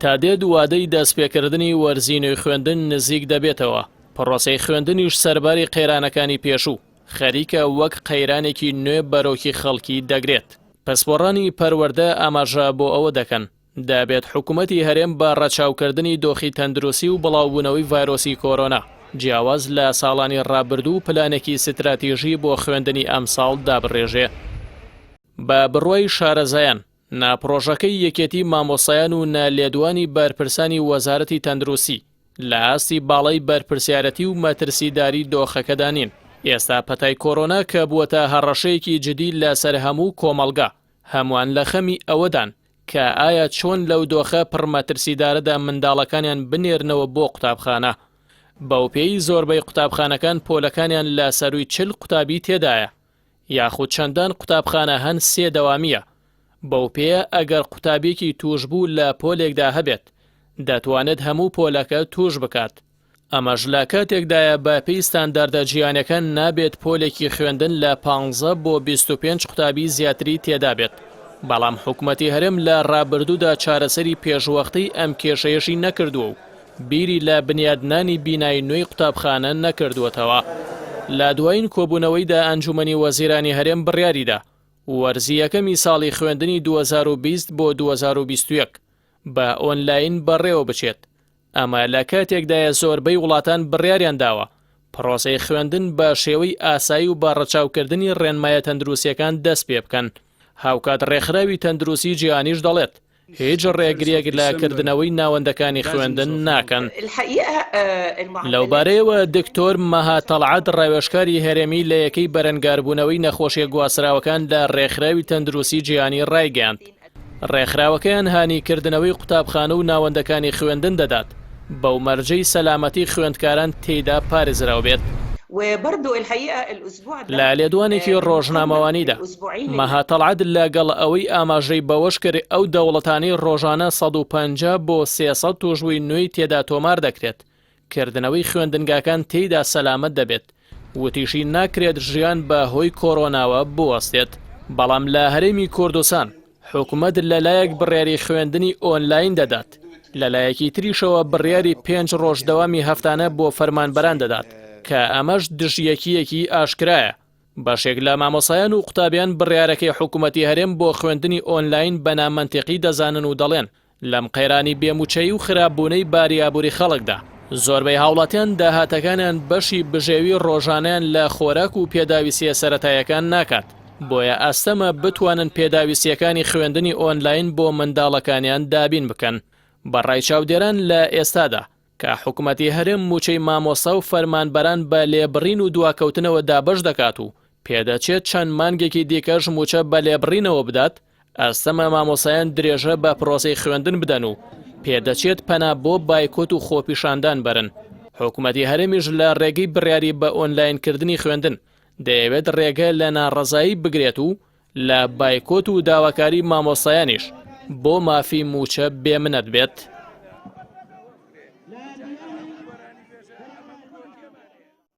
تا دێت وادەی دەستپێکردنی وەرزی نوێی خوێندن نزیک دەبێتەوە، پڕۆسەی خوێندنیش سەرباری قەیرانەکانی پێشوو، خەریکە وەک قەیرانێکی نوێ بەرۆکی خەڵکی دەگرێت. پسپۆڕانی پەروەردە ئاماژە بۆ ئەوە دەکەن، دەبێت حکومەتی هەرێم بە ڕەچاوکردنی دۆخی تەندروستی و بڵاوبوونەوەی ڤایرۆسی کۆرۆنا، جیاواز لە ساڵانی ڕابردوو پلانێکی ستراتیژی بۆ خوێندنی ئەمساڵ دابڕێژێ. بە بڕوای شارەزایان، نە پڕۆژەکەی یەکێتی مامۆستایان و نە لێدوانی بەرپرسانی وەزارەتی تەندروستی لە ئاستی باڵای بەرپرسیارەتی و مەترسیداری دۆخەکەدا نین. ئێستا پەتای کۆرۆنا کە بووەتە هەڕەشەیەکی جدی لەسەر هەموو کۆمەڵگا، هەمووان لە خەمی ئەوەدان کە ئایا چۆن لەو دۆخە پڕ مەترسیدارەدا منداڵەکانیان بنێرنەوە بۆ قوتابخانە. بەوپێیەی زۆربەی قوتابخانەکان پۆلەکانیان لە سەرووی 40 قوتابی تێدایە، یاخود چەندان قوتابخانە هەن سێ دەوامییە، بەوپێیە ئەگەر قوتابیەکی تووشبوو لە پۆلێکدا هەبێت، دەتوانێت هەموو پۆلەکە تووش بکات. ئەمەش لە کاتێکدایە بە پێی ستانداردە جیهانیەکان نابێت پۆلێکی خوێندن لە پانزە بۆ 25 قوتابی زیاتری تێدابێت، بەڵام حکومەتی هەرێم لە رابردوودا چارەسەری پێشوەختەی ئەم کێشەیەشی نەکردووە و بیری لە بنیادنانی بینای نوێی قوتابخانە نەکردووەتەوە. لە دوایین کۆبوونەوەیدا ئەنجومەنی وەزیرانی هەرێم بڕیاریدا وەرزی یەکەمی ساڵی خوێندنی 2020 بۆ 2021 بە ئۆنلاین بەڕێوەبچێت، ئەمە لە کاتێکدایە زۆربەی وڵاتان بڕیاریان داوە پڕۆسەی خوێندن بە شێوەی ئاسایی و بە ڕەچاوکردنی ڕێنمایە تەندروستییەکان دەست پێ بکەن. هاوکات ڕێکخراوی تەندروستی جیهانیش دەڵێت، هیچ ڕێگرییەک لە کردنەوەی ناوەندەکانی خوێندن ناکەن. لەوبارەیەوە دکتۆر مەها تەڵعەت ڕاوێژکاری هەرێمی لە یەکەی بەرەنگاربوونەوەی نەخۆشیە گواستراوەکان لە ڕێکخراوی تەندروستی جیهانی ڕایگەیاند، ڕێکخراوەکەیان هانی کردنەوەی قوتابخانە و ناوەندەکانی خوێندن دەدات، بەو مەرجەی سەلامەتی خوێندکاران تێیدا پارێزراو بێت. لە لێدوانێکی ڕۆژنامەوانیدا، مەها تەڵعەت لەگەڵ ئەوەی ئاماژەی بەوەشکرد ئەو دەوڵەتانەی ڕۆژانە 150 بۆ 300 تووشبووی نوێی تێدا تۆمار دەکرێت، کردنەوەی خوێندنگاکان تێیدا سەلامەت دەبێت، وتیشی ناکرێت ژیان بە هۆی کۆرۆناوە بوەستێت، بەڵام لە هەرێمی کوردستان حکومەت لەلایەک بڕیاری خوێندنی ئۆنلاین دەدات، لەلایەکی تریشەوە بڕیاری پێنج ڕۆژ دەوامی هەفتانە بۆ فەرمانبەران دەدات، کە ئەمەش دژیەکییەکی ئاشکرایە. بەشێک لە مامۆستایان و قوتابیان بڕیارەکەی حکومەتی هەرێم بۆ خوێندنی ئۆنلاین بە نامەنتیقی دەزانن و دەڵێن، لەم قەیرانی بێ مووچەیی و خراپبوونەی باری ئابووری خەڵکدا، زۆربەی هاوڵاتیان داهاتەکانیان بەشی بژێوی ڕۆژانەیان لە خۆراک و پێداویستییە سەرەتاییەکان ناکات، بۆیە ئەستەمە بتوانن پێداویستییەکانی خوێندنی ئۆنلاین بۆ منداڵەکانیان دابین بکەن. بە ڕای چاودێران لە ئێستادا کە حکومەتی هەرێم مووچەی مامۆستا و فەرمانبەران بە لێبڕین و دواکەوتنەوە دابەش دەکات و پێدەچێت چەند مانگێکی دیکەش مووچە بە لێبڕینەوە بدات، ئەستەمە مامۆستایان درێژە بە پرۆسەی خوێندن بدەن و پێدەچێت پەنا بۆ بایکۆت و خۆپیشاندان بەرن. حکومەتی هەرێمیش لە رێگەی بڕیاری بە ئۆنلاینکردنی خوێندن دەیەوێت رێگە لە ناڕەزایی بگرێت و لە بایکۆت و داواکاری مامۆستایانیش بۆ مافی مووچە بێمنەت بێت.